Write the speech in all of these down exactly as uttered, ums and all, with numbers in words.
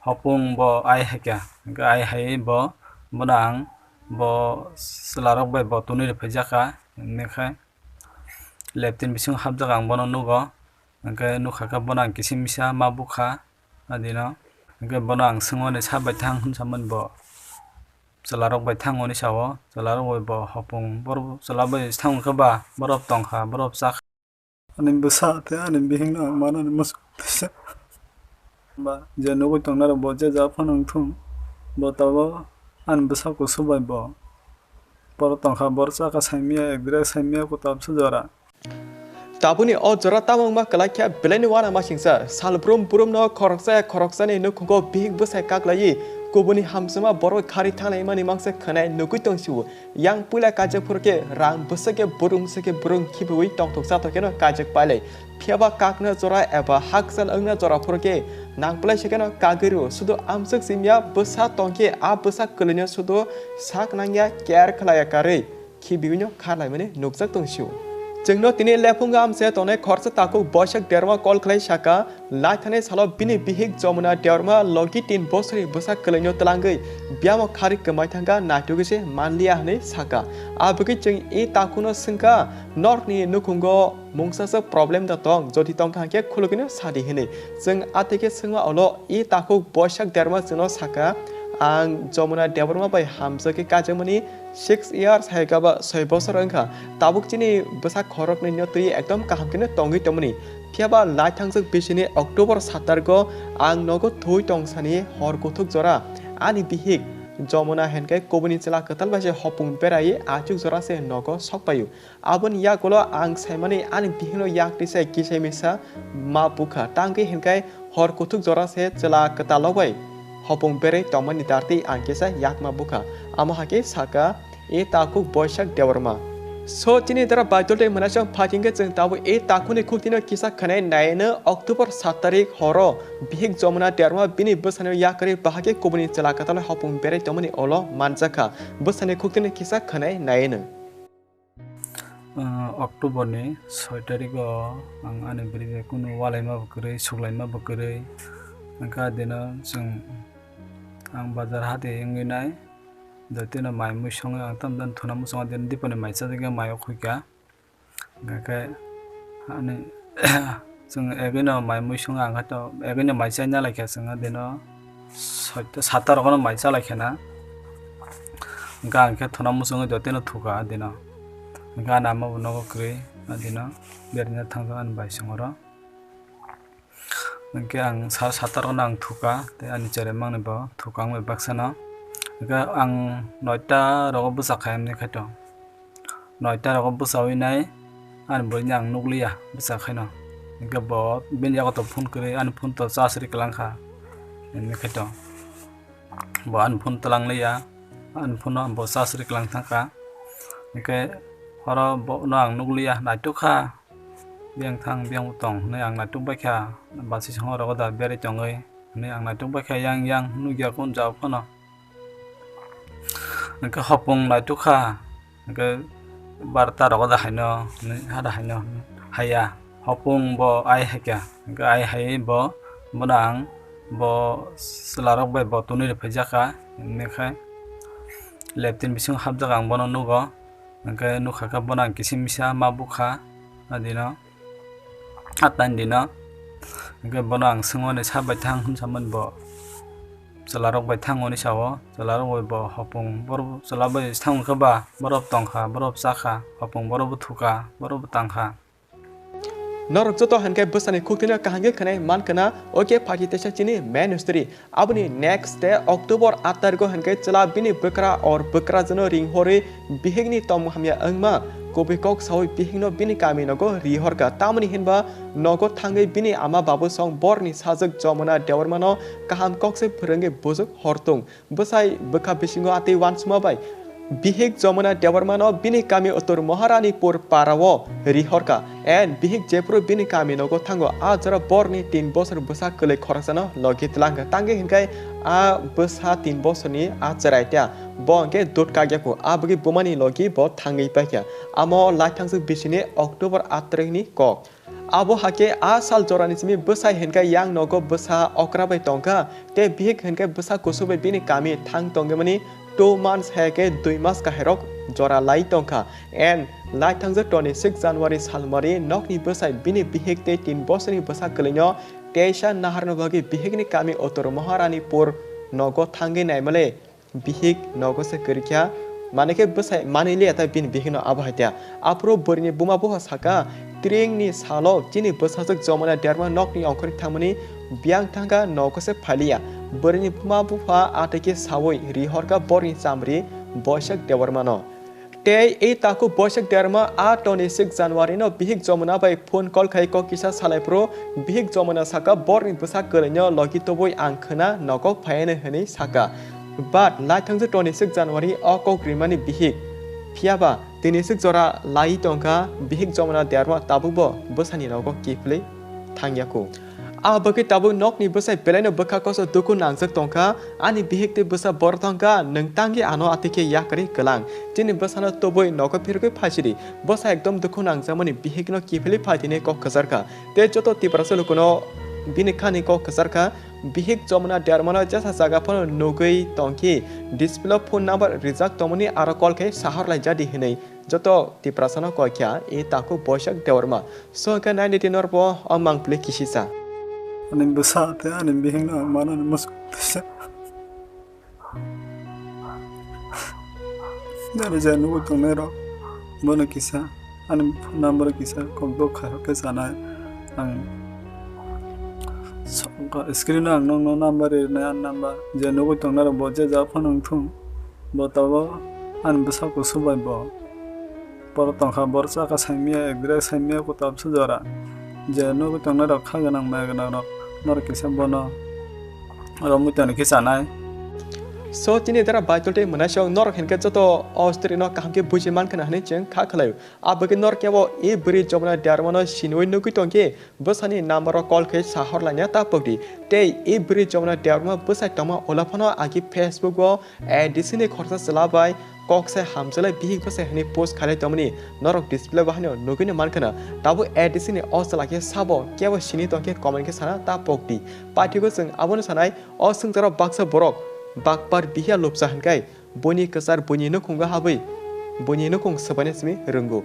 Hopung bo ai hai kha, hwnkhe ai hai bo, bono ang bo chwlarok bai bo tonwi rw phaijakha, hwnwi khe leptin bisingo hapjak ang bono nugo, hwnkhe nukha khe bono ang kisim misa ma bukha, adino hwnkhe bono ang swngmani sa bai thang hwn samani bo chwlarok bai thang hwnwi sao, chwlarok bai bo hopung borok chwla bai thang khe ba borok tongkha, borok chakha. Ani bwsa tei ani bihikno ang manani muchung teisa. Ba je nugwi tongnairok bo je ja phano wngthung, bo tabuk ani bwsa kusu bai bo. Borok tongkha, borok chakha saimya, ek direct saimya, kwtal bwsa jora. Tabukni o jora tamo wngma kwlai khe belaini uanamasingcha. Salbrum brumno khoroksa ya khoroksani nukhungo bihik bwsai kaklaiwi kubuni hamsuma borok khari thanglaimani mangsa khwnai nugwi tongsio. Yang puila kaijak phuru khe rang bwswk khe burung bwswk khe burung khibiui tongthok chathok kheno kaijak pailai. Phiyaba kakna jora eba hakchal wngna jora phuru khe nang plai se kheno kagwi rw. Sudu amswk simya bwsa tongkhe a bwsa kwlwino sudu sak nangya care khlaiya karwi khibiuino kharlaimani nukjak tongsio. Chwngno tini lephungo amse tongnai khoroksa takhuk Boisak Debbarma call khlai saka, laithani salo bini bihik Jomuna Debbarma logi tin bosori bwsa kwlwino twlangwi biyamo khari kwmai thangkha naitugwi se manliya hwnwi saka. Abwgwi chwng e takhuno swngkha, norokni nukhungo mungsaswk problem da tong, jodi tongkha hwnkhe khulugwino sadi hwnwi. Chwng atwikhe swngma ulo e takhuk Boisak Debbarma chwngno saka, ang Jomuna Debbarma bai hamjakhe kaijakmani six years hai khe ba soi bosor wngkha. Tabuk chini bwsa khoroknwino twi ekdom kaham kheno tongwi tongmani. Phiyaba laithangjak bisini October sat tarikgo ang nogo thwi tongsani hor kuthuk jora ani bihik Jomuna hwnkhe kubuni chwla kwtal bai se hopung beraiwi achuk jora se nogo sokpaio. Aboni yagulo ang saimani ani bihikno yak tisa kisai misa ma bukha, tangwi hwnkhe hor kuthuk jora se chwla kwtalrok bai hopung berwi tongmani dartwi ang kisa yakma bukha. Amo hakhe saka e takhuk Boisak Debbarma. So chini dara Baidol tei Mwnaisong phaikhe chwng tabuk e takhukni khuktino kisa khwnai naino October sat tarik horo bihik Jomuna Debbarma bini bwsano yakarwi bahai khe kubuni chwla kwtal hopung berwi tongmani ulo manjakha. Bwsani khuktino kisa khwnai naino. Ah, October ni soi tarikgo ang ani bwrwi bai kunu walaima bo kwrwi, suklaima bo kwrwi. Hwnkhe adino chwng, ang bazar hati wngwi nai, jotono mai mui songwi ang tamo jani thuna muchungo, adino diponi mai chajagwi mai o khuika. Hwnkhe ani chwng egwino mai mui songwi ang khe to egwino mai chaina laikha chwng adino. Soita sata rokno mai chalai khena. Hwnkhe ang khe thuna muchungwi jotino thuka adino. Hwnkhe ani ama bo nogo kwrwi adino berina thangjak ani bai songoro. Hwnkhe ang sa sata rokno ang thuka tei ani cherai mangni bo thuka wngwi baksano. Hwnkhe ang noita rogo bwchak kha hwnwi khaito. Noita rogo bwchawi nai ani bwrwini ang nukliya bwchak khaino. Hwnkhe bo bini yago to phone kwrwi ani phone to charge rwklang kha hwnwi khaito. Bo ani phone twlang liya, ani phone no bo charge rwklang thangkha. Hwnkhe oro bo no ang nukliya, naituk kha, biyang thang biyang tong hwnwi ang naituk baikha, basi songwi rogo da berwi tongwi hwnwi ang naituk baikha, yang yang nukya kun jao phano. Hwnkhe hopung naituk kha, hwnkhe barta rogo da haino hwnwi hada haino haya. Hopung bo ai hai kha, hwnkhe ai hai bo, bono ang bo chwlarok bai bo tonwi rw phaijakha, hwnwi khe leptin bisingo hapjak ang bono nugo, hwnkhe nukha khe bono ang kisim misa ma bukha, adino, a tan dino, hwnkhe bono ang swngmani sa bai thang hwn samani bo chwlarok bai thang hwnwi sao, chwlarok bai bo hopung borok chwla bai thang khe ba borok tongkha, borok chakha, hopung borok bo thuka, borok bo tangkha. Norok joto hinkhe bwsani khuktino kaham khe khwnai mankha na, o khe phaikhe teisa chini main story. Aboni next day October aat tarikgo hinkhe chwla bini bwkra or bwkrajwkno ringhorwi bihikni tongmung hamya wngma kubui kok saui bihikno bini kami nogo rihorkha. Tamoni hinba nogo thangwi bini ama babu song borni sajwk Jomuna Debbarmano kaham kok se phwrwngwi bujuk hortung. Bwsai bwkha bisingo atwi uansukma bai bihik Jomuna Debbarmano bini kami Uttor Maharanipur parao rihorkha. And bihik jephuru bini kami nogo thango, a jora borni tin bosor bwsa kwlwi khoroksano logi twlangkha. Tangwi hinkhe a bwsa tin bosorni a chwrai ta, bo hinkhe dut kagyakho, abwgwi bumani logi bo thangwi paikha. Amo laithangswk bisini October aat tarikni kok. Abo hakhe a sal jorani simi bwsai hinkhe yang nogo bwsa okra bai tongkha, tei bihik hinkhe bwsa kusu bai bini kami thang tongmani two months hai khe dui mas kahairok jora lai tongkha. And lai thangjak twenty six January salmari nokni bwsai bini bihik tei tin bosorni bwsa kwlwino teisa naharno bagwi bihikni kami Uttor Maharanipur nogo thangwi naimale. Bihik nogo se kwrwikha, manwi khe bwsai manwi liya ta bini bihikno abo hai ta. Aphuru bwrwini buma bupha saka, "Tringni salo chini bwsajwk Jomona Derma nokni ongkhorwi thangmani biyang thangkha, nogo se phailiya." Bwrwini buma bupha atwi khe saui rihorkha borni chamri Boisak Debbarmano. Tei e takhuk Boisak Derma a twenty six January no bihik Jomona bai phone call khai kok kisa salai phuru bihik Jomona saka, "Borni bwsa kwlwino logi tubui ang khwna nogo phaiani," hwnwi saka. But lai thangjak twenty six January o kok rimani bihik. Phiyaba tini swk jora lai tongkha bihik Jomona Derma tabukbo bwsani nogo kiphilwi thangya kho. A bagwi tabuk nokni bwsai belaino bwkha koso dukhu nangjak tongkha. Ani bihik tei bwsa bor tongkha, nwng tangwi ano atwi khe yakarwi kwlang. Chini bwsano tubui nogo phirogwi phaisidi. Bwsa ekdom dukhu nangjakmani bihikno kiphilwi phaitini kok kwcharkha. Tei joto Tiprasa lukuno bini khani kok kwcharkha. Bihik Jomona Dermano jesa jaga phano nugwi tongkhe display-o phone number rijak tongmani aro call khe sahor laijadi hinwi. Joto Tiprasano koi kha e takhuk Boisak Debbarma. So hwnkhe nai niti norbo o mangpili kisisa. Ani bwsa tei ani bihikno ang manani muchung tisa. Nani je nugwi tongnairok bono kisa ani phone number kisa kokdok khairok khe sanai. Ang so-, screen-o ang nokno number rinai, ani number je nugwi tongnairok bo je ja phone wngthung. Bo tabuk ani bwsa kusu bai bo. Borok tongkha, borok chakha saimya, ek direct saimya, kutab se jora. Je nugwi tongnai rok kha gwnang, maya gwnang rok, norok kisa bono romwi toni khe chanai. So, chini dara Baitul tei mwnaisong norok hinkhe joto o story no kaham khe buji mankha na hinwi chwng kha khlai. Abagwi norok kebo e bwrwi Jomona Dermano sinwi nugwi tongkhe, bwsani number o call khe sahor laina ta pokdi. Tei e bwrwi Jomona Derma bwsai tongma ulo phano agi Facebook o A D C ni khoroksa chwla bai kok sai hamjakle bihik bwsai hinwi post khailai tongmani norok display o haino nugwino mankha na. Tabuk A D C ni o chwla khe sabo kebo sini tongkhe comment khe sana ta pokdi. Paithigo chwng abono sanai, o swngcharo baksa borok bakpar bihiya lupsa hinkhai buini kwchar buini nukhungo habwi buini nukhung swbaina simi rwngo.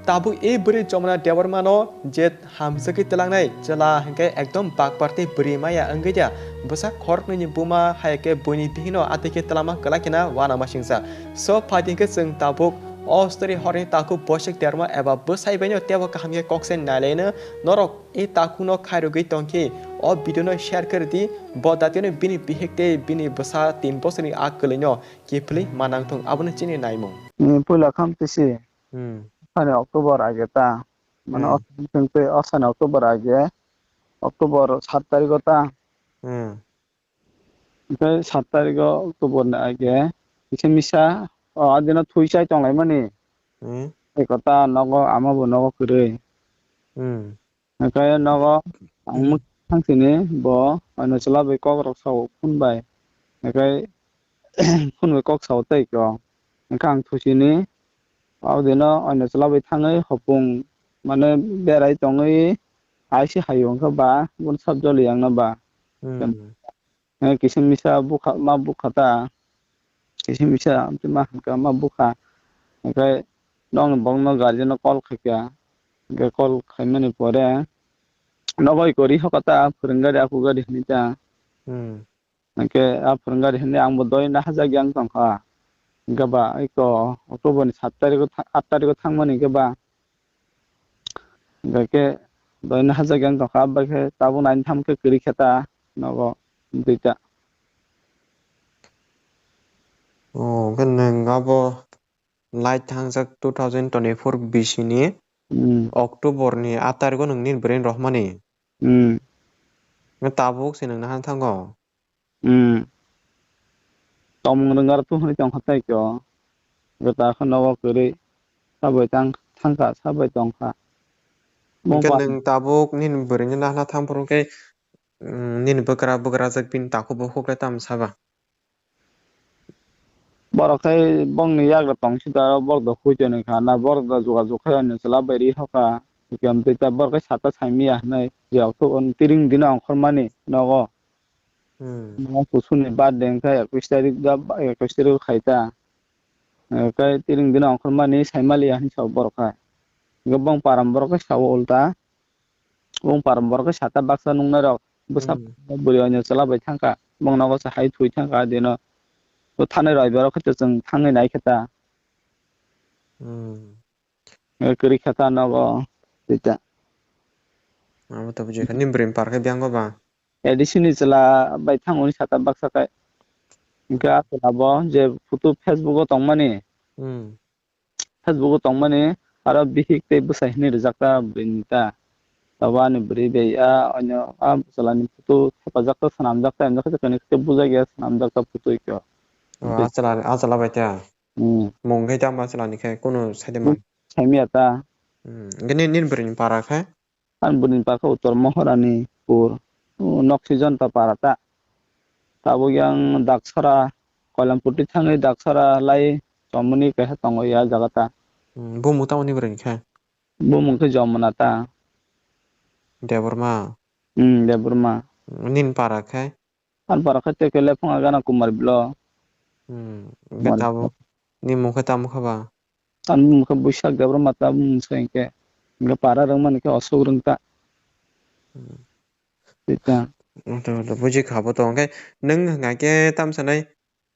Tabuk e bwrwi Jomona Debbarmano je hamjakgwi twlangnai chwla hinkhe ekdom bakpar tei bwrwi maya wngwi da. Bwsa khoroknwini buma hai khe buini bihikno atwi khe twlangma kwlai khena uanamasingcha. So phaidi hinkhe chwng tabuk o story horni takhuk Boisak Derma eba bwsai baino teibo kaham khe kok se nailaino. Norok e takhukno khairogwi tongkhe o video no share khe rwdi. Bo datino bini bihik tei bini bwsa tin bosorni a kwlwino kiphilwi manang thung, abono chini naimung. Ni puila kham tisi. Hmm. Ani October age ta. Mane Hmm. o tengte o sani October age. October sat tarikh o ta. Hmm. Tei sat tarikh o October ni age. Kisa misa o adino thui chai tonglaimani. Hmm. Eko ta nogo ama bo nogo kwrwi. Hmm. Hwnkhe nogo ang Hmm. muk thangsini bo ano chwla bai kok rok sao phone bai. Hwnkhe phone bai kok sao tei kok. Hwnkhe ang thusini Abodino oino chwla bai thangwi hopung mane berai tongwi hai se haio hwnkhe ba bono sab joli yang no ba. Hmm. Eh, kisa misa bukha, ma bukha ta. Kisa misa amtwi ma hwnkha ma bukha. Hwnkhe nokni bokno guardian no call khaikha. Hwnkhe call khaimani pore nogo iko ri hoka ta phwrwng gari aku gari hwnwi ta. Hmm. Hwnkhe a phwrwng gari hwnwi ang bo doi nahajak yang tongkha. Hwnkhe ba iko October ni sat tarikh o tha-, aat tarikh o thangmani hwnkhe ba. Hwnkhe doi nahajak yang tongkha, abo khe tabuk nai tham khe kwrwi khe ta nogo duita. Oh, hwnkhe nwng abo lai thangjak two thousand twenty-four bisini Hmm. October ni aat tarikh o nwng nini bwrwi rohormani. Hmm. Tabuk se nwng nahan thango. Hmm. Tongmung rwngya rw tu hwnwi tongkha tei khe o. Jota khe nogo kwrwi sabai tang-, thangkha, sabai tongkha. Hwnkhe nwng tabuk nini bwrwini nahna thang phuru khe, mm, nini bwkra, bwkrajwk bini takhuk bukhuk le tamo saba? Borok khe bongni yagra tong sida borok da hui toni kha na, borok da jogajog khai ani chwla bai ri hoka. Hwnkhe amtwi ta borok khe sata saimaya hinwi, je oktober tiring dino ongkhormani nogo. Hmm. Mo kusuni birthday wngkha ekus tarik da, ekus tarik khai ta. Hwnkhe tiring dino ongkhormani saimaliya hinwi sao borok khe. Hwnkhe bong param borok khe sao ulta. Bong param borok khe sata baksa nuknairok bwsa Hmm. bwrwi oino chwla bai thangkha. Bong nogo se hai thwi thangkha dino. To thanai raibar khe to chwng thangwi nai khe ta. Hmm. Kwrwi khe ta nogo tita. Abo to bujikha. Nini bwrwi ni par khe biyang go ba? A D C ni chwla bai thangmani sata baksa khe. Hwnkhe a chwla bo je photo Facebook o tongmani. Hmm. Facebook o tongmani aro bihik tei bwsai hinwi rijak ta bwrwi ni ta. Abo ani bwrwi bai a onyo a chwla ni photo thepajak ta swnamjak ta, hwnjak khe kwnwi khe bujak ya swnamjak ta photo ikho. Oh, a chwla, a chwla bai ta. Hmm. Mung khe tamo a chwla ni khe kunu saide man. Saimaya ta. Hmm. Hwnkhe nini, nini bwrwi ni para khe? Ani bwrwi ni para khe Uttor Moharani pur. O, Noksi Jonta para ta. Tabuk yang Daksara, Koilampur twi thangwi Daksara lai chomoni kaisa tongo ya jaga ta. Hmm. Bumung tamo ni bwrwi ni khe? Bumung khe Jomona ta. Debbarma? Hmm, Debbarma. Hmm. Nini para khe? Ani para khe tei khe lephung agana Kumar Bilo. Hmm, hwnkhe Kumar tabo Bilo. Ni mung khe tamo khe ba? Ani mung khe Buisak Debbarma ta mung se hwnkhe. Hwnkhe para rwngmani khe Osok Rwngta. Hmm. Tei ta. Oto, oto, buji kha bo to. Hwnkhe nwng hwnkha khe tamo sanai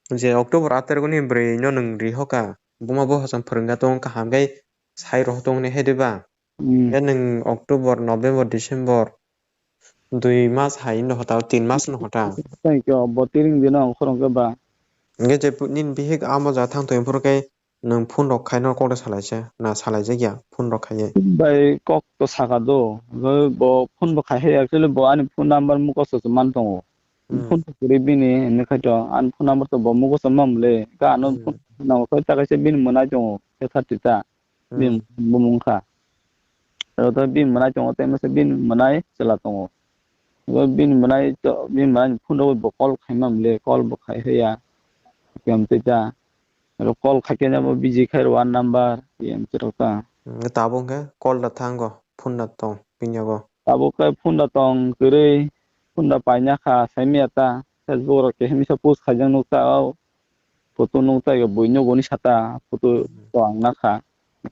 je October aat tarikh ni bwrwi no nwng ri hoka. Buma bo hocham phwrwngya tong kaham khe sai rohor tong ni hai de ba? Hmm. Khe nwng October, November, December dui mas hai no hota, tin mas no hota. Thank you, bo tiring dino ang khorang khe ba. Hwnkhe je pu-, nini bihik amo ja thang thoi phuru khe nwng phone rok khai no kok da salai se, na salai jak ya phone rok khai. Bai kok to saka do, bo phone bo khai hai actually bo ani phone number mukoso se man tongo. Hmm. Phone to kuri bini, hwnwi khai to ani phone number to bo mukoso mam le, ka ano Hmm. phone na khai ta kaisa bini mwnai tongo, se thar tita. Hmm. Bini bumung kha. Aro to bini mwnai tongo, tei masa bini mwnai chwla tongo. Bo bini mwnai to, bini mwnai phone rok bo call khai mam le, call bo khai haya. Kiyam tei ta. Aro call khai khe bo busy khai rw one number, kiyam tei rok ta. Hmm, tabuk hwnkhe call da thango, phone da tong, bini yago. Tabuk khe phone da tong kwrwi, phone da paina kha, saimaya ta. Facebook rok khe himsa post khaijak nuk ta o. Photo nuk ta, bui nuguni sata, photo Hmm. to ang na kha.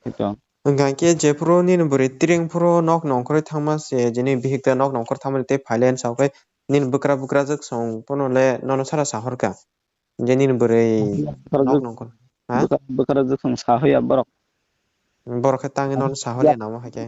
Khe to. Hwnkha khe jephuru nini bwrwi tiring phuru nok nongkhorwi thangma se, jini bihik ta nok nongkhor thangmani tei phaile hinwi sa khe nini bwkra bwkrajwk song phano le nono sara sahorkha. Je nini bwrwi Bwkra nok jwk-, nongkhor. Ha? Bwkra, bwkra jwk song sahoya borok. Borok khe tangwi nono sahoya namo hai khe.